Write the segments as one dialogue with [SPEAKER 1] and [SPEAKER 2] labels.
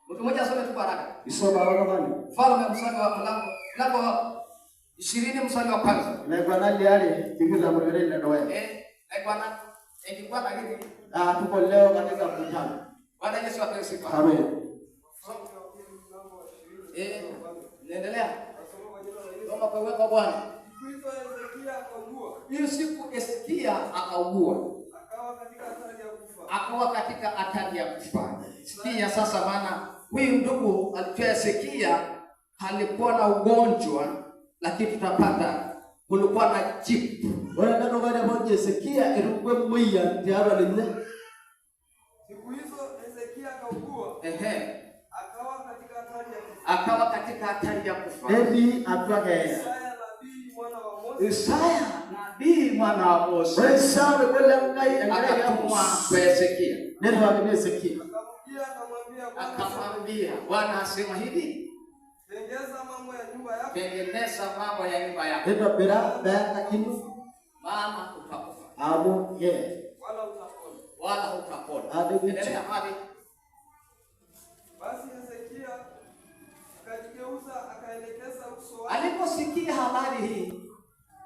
[SPEAKER 1] Mtu mmoja asome tu kwa haraka.
[SPEAKER 2] Isoma oltung'ani.
[SPEAKER 1] Mfalme mstari wa mlango wa 20 mstari wa kwanza.
[SPEAKER 2] Ilaiguanak liare tikitam orkereri ledukuya.
[SPEAKER 1] Eh, naikwana ekikwana kiti.
[SPEAKER 2] Ah, tuko leo katika mkutano.
[SPEAKER 1] Bwana Yesu apewe sifa.
[SPEAKER 2] Amen.
[SPEAKER 3] Mfalme wa pili mlango wa 20
[SPEAKER 1] Eh,
[SPEAKER 3] mstari wa kwanza.
[SPEAKER 1] naendelea.
[SPEAKER 3] Nasoma kwa jina la Yesu.
[SPEAKER 1] Soma kwa uwepo wa Bwana.
[SPEAKER 3] Siku hizo Hezekia akaugua,
[SPEAKER 1] Hiyo siku Hezekia akaugua,
[SPEAKER 3] akawa katika hatari ya kufa.
[SPEAKER 1] akawa katika hatari ya kufa. Sikia sasa, maana huyu ndugu alikuwa Hezekia alikuwa na ugonjwa, lakini tutapata kulikuwa na jipu.
[SPEAKER 2] Ore ena toki natejo Hezekia etupukuo emoyian tiatua ninye.
[SPEAKER 3] Siku hizo Hezekia akaugua,
[SPEAKER 1] Ehe,
[SPEAKER 3] akawa katika hatari ya kufa.
[SPEAKER 1] akawa katika hatari ya kufa.
[SPEAKER 2] Netii atua keeya.
[SPEAKER 3] Isaya nabii mwana wa Amozi
[SPEAKER 1] Isaya nabii mwana wa Amosi
[SPEAKER 2] Ore Isaya obo lenkai enkerai e
[SPEAKER 1] akatumwa
[SPEAKER 2] Amos
[SPEAKER 1] kwa Hezekia,
[SPEAKER 2] nirriwakini Hezekia.
[SPEAKER 3] akamjia akamwambia, Bwana asema,
[SPEAKER 1] akamwambia Bwana asema hivi,
[SPEAKER 3] tengeza mambo ya nyumba yako,
[SPEAKER 1] tengeneza mambo ya nyumba yako,
[SPEAKER 2] Nitobira pee ino
[SPEAKER 1] maana utakufa
[SPEAKER 2] amu keye.
[SPEAKER 3] wala utapona.
[SPEAKER 1] wala hutapona.
[SPEAKER 2] Hadi
[SPEAKER 1] Endelea hadi
[SPEAKER 3] Basi Hezekia akajigeuza akaelekeza uso wake
[SPEAKER 1] aliposikia habari hii,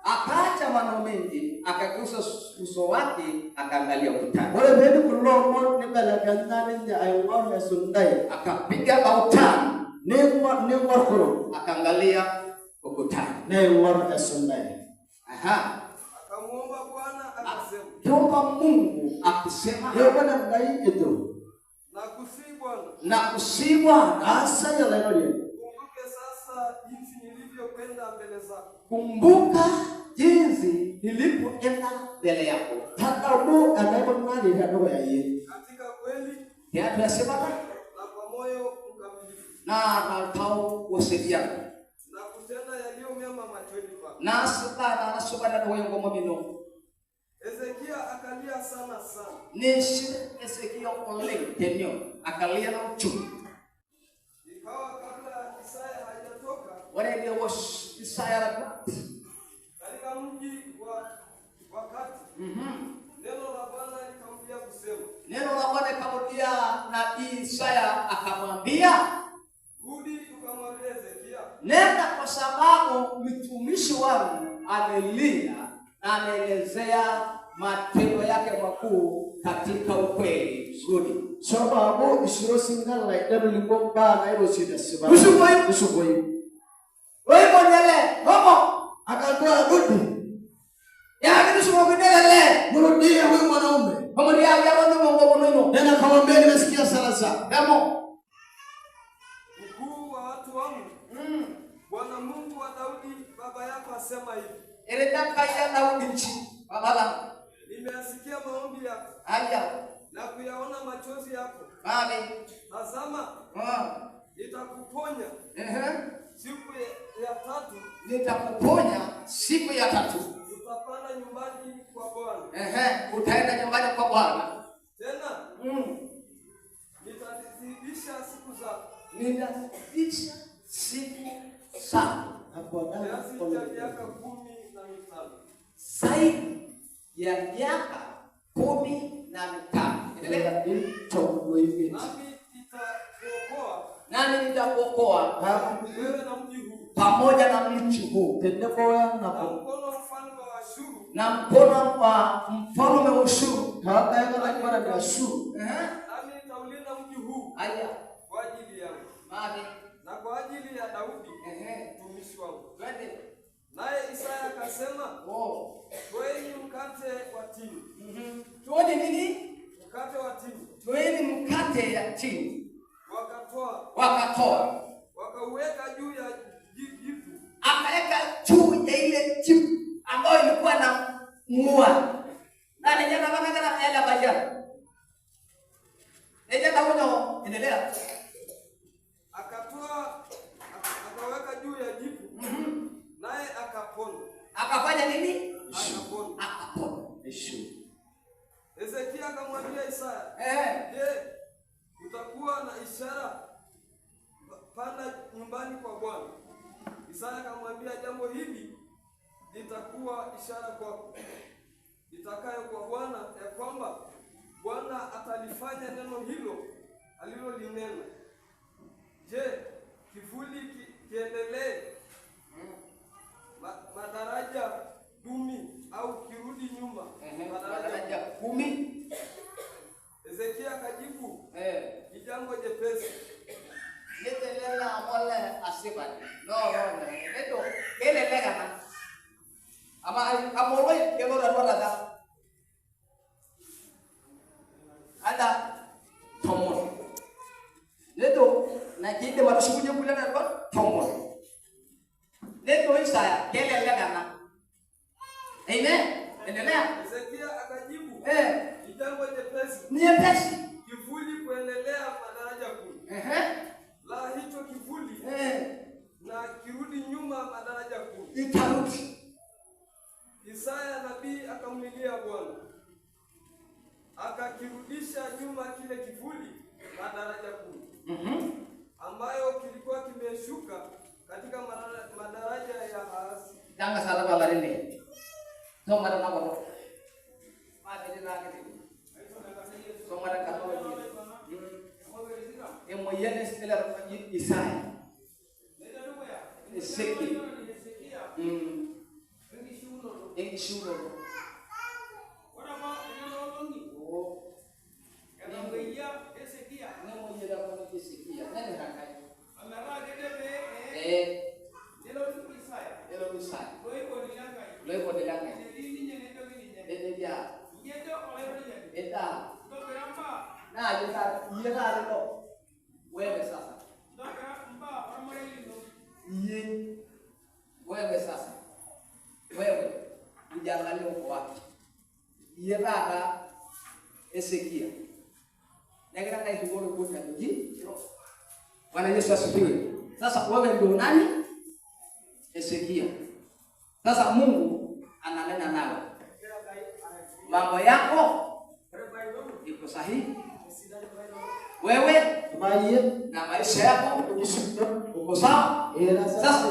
[SPEAKER 1] akaacha maneno mengi, akageuza uso wake akaangalia ukutani,
[SPEAKER 2] Ore peetum kulo omon nibelekenya ninye aing'or esundai
[SPEAKER 1] akapiga bautani,
[SPEAKER 2] ning'or ning'or kurum
[SPEAKER 1] akaangalia ukutani.
[SPEAKER 2] neing'or esundai.
[SPEAKER 1] Aha,
[SPEAKER 3] akamwomba Bwana akasema,
[SPEAKER 1] akiomba Mungu akisema,
[SPEAKER 2] Neomon Enkai ejo
[SPEAKER 3] nakusihi Bwana,
[SPEAKER 1] na kusii Bwana,
[SPEAKER 2] kaasai Olaitoriani
[SPEAKER 3] kumbuke sasa jinsi nilivyokwenda mbele zako
[SPEAKER 1] kumbuka jinsi nilipoenda mbele yako
[SPEAKER 2] tadamu enaikunari tedukuya iyie
[SPEAKER 3] katika kweli
[SPEAKER 1] tiatua esipata
[SPEAKER 3] na kwa moyo mkamilifu
[SPEAKER 1] naa toltau oserian
[SPEAKER 3] na kutenda yaliyo mema machoni pako.
[SPEAKER 1] naasipa nasupa tedukuya enkomom ino.
[SPEAKER 3] Hezekia akalia sana sana.
[SPEAKER 1] Nishir Hezekia oleng tenion, akalia na uchungu.
[SPEAKER 3] Ikawa kabla Isaya hajatoka
[SPEAKER 1] Ore enewosh Isaya laduat,
[SPEAKER 3] katika mji wa wakati, neno la Bwana likamjia kusema,
[SPEAKER 1] neno la Bwana likamjia nabii Isaya akamwambia,
[SPEAKER 3] rudi ukamwambia Hezekia,
[SPEAKER 1] nenda kwa sababu mtumishi wangu amelia na ameelezea matendo yake makuu katika ukweli. Rudi.
[SPEAKER 2] Shomo amu isiro osinka lai letolimwo imbaa nairoshi tesipata.
[SPEAKER 1] Tushukoyu.
[SPEAKER 2] Tushukoyu.
[SPEAKER 1] Oibonyele homo
[SPEAKER 2] Akatoa rudi.
[SPEAKER 1] yaki tushukokini ele.
[SPEAKER 2] Mrudie huyu mwanaume.
[SPEAKER 1] Homo ndiakiapo ningo ino.
[SPEAKER 2] Nenda kamwambia nimesikia sala zako.
[SPEAKER 1] Hemo.
[SPEAKER 3] mkuu wa watu wangu, Bwana Mungu wa Daudi baba yako asema hivi,
[SPEAKER 1] Etejo Enkai e Daudi nchi papa lang.
[SPEAKER 3] nimeyasikia maombi yako
[SPEAKER 1] Aya.
[SPEAKER 3] na kuyaona machozi yako.
[SPEAKER 1] Maami.
[SPEAKER 3] Tazama,
[SPEAKER 1] Ah.
[SPEAKER 3] nitakuponya
[SPEAKER 1] Ehe.
[SPEAKER 3] siku ya tatu,
[SPEAKER 1] Nitakuponya siku ya tatu.
[SPEAKER 3] utapanda nyumbani kwa Bwana.
[SPEAKER 1] Ehe, utaenda nyumbani kwa Bwana.
[SPEAKER 3] Tena nitazidisha siku zako
[SPEAKER 1] Nitazidisha siku zako
[SPEAKER 2] Aponaa
[SPEAKER 3] kiasi cha
[SPEAKER 2] olaitoriani.
[SPEAKER 3] miaka 15.
[SPEAKER 1] zaidi ya miaka 15. Endelea.
[SPEAKER 2] Ilarin tomon oimiet.
[SPEAKER 3] Nami nitakuokoa
[SPEAKER 1] Nami nitakuokoa
[SPEAKER 3] wewe na mji huu
[SPEAKER 1] pamoja na mji huu
[SPEAKER 2] Tenebo
[SPEAKER 3] na
[SPEAKER 2] nabo.
[SPEAKER 3] mkono wa mfalme wa Ashuru,
[SPEAKER 1] na mkono wa mfalme wa Ushuru.
[SPEAKER 2] Toobaek olaiguanani Ashuru.
[SPEAKER 1] Ehe.
[SPEAKER 3] nami nitaulinda mji huu
[SPEAKER 1] Aya.
[SPEAKER 3] kwa ajili yangu
[SPEAKER 1] Maami.
[SPEAKER 3] na kwa ajili ya Daudi
[SPEAKER 1] Ehe.
[SPEAKER 3] mtumishi wangu.
[SPEAKER 1] Twende.
[SPEAKER 3] Naye Isaya akasema,
[SPEAKER 1] Oh.
[SPEAKER 3] toeni mkate wa tini,
[SPEAKER 1] Tuone nini?
[SPEAKER 3] mkate wa tini.
[SPEAKER 1] Toeni mkate ya tini.
[SPEAKER 3] Wakatoa,
[SPEAKER 1] Wakatoa.
[SPEAKER 3] wakauweka juu ya jipu,
[SPEAKER 1] Akaweka juu ya ile jipu ambayo ilikuwa na mua. Na nejana bana kana yale baja. Nejana huno endelea.
[SPEAKER 3] akatoa akaweka juu ya jipu, naye akapona,
[SPEAKER 1] Akafanya nini?
[SPEAKER 3] akapona.
[SPEAKER 1] Akapona.
[SPEAKER 2] Ishu.
[SPEAKER 3] Hezekia akamwambia Isaya,
[SPEAKER 1] Eh.
[SPEAKER 3] je, utakuwa na ishara? Panda nyumbani kwa Bwana. Isaya akamwambia, jambo hili litakuwa ishara kwako itakayo kwa Bwana, ya kwamba Bwana atalifanya neno hilo alilolinena. Je, kivuli kiendelee madaraja 10 au kirudi nyuma madaraja
[SPEAKER 1] Madaraja 10.
[SPEAKER 3] Hezekia akajibu, ni jambo jepesi.
[SPEAKER 1] Nitelela amole asipani. No, no, no. Neto kelelek ana. Ama amoloi kelo rata. Ada 10. Neto na kiidim atushukunye kulie naruat 10. Neto Isaya kelelek ana. Amen. Endelea.
[SPEAKER 3] Hezekia akajibu, ni jambo jepesi
[SPEAKER 1] Ni jepesi.
[SPEAKER 3] kivuli kuendelea madaraja 10. La hicho kivuli na kirudi nyuma madaraja 10.
[SPEAKER 1] Itarudi.
[SPEAKER 3] Isaya nabii akamlilia Bwana, akakirudisha nyuma kile kivuli madaraja 10 ambayo kilikuwa kimeshuka katika madaraja ya Ahasi.
[SPEAKER 1] Tanga sala balarinde. Somara na bolo. Ma dili na ngidi. Somara ka to ni. E mo yene stela Isaya. Ezekiel. Enkishunoto. Oh. Nemoyia apa Ezekiel. Nene rakai. Lelo Isaya. Loipotilangai. Eteja. Eta. Naa yeta yeta lelo. Wewe sasa. Iye. Wewe sasa. Wewe ujiangalie uko wapi. Iye tata Ezekiel. Negira ngai hugoro kuta nji. Bwana Yesu asifiwe. Sasa wewe ndio nani? Ezekiel. Sasa Mungu ananena nawe. Mambo yako iko sahihi. Wewe
[SPEAKER 2] Maye
[SPEAKER 1] na maisha yako uko sawa.
[SPEAKER 2] Sasa
[SPEAKER 1] Sasa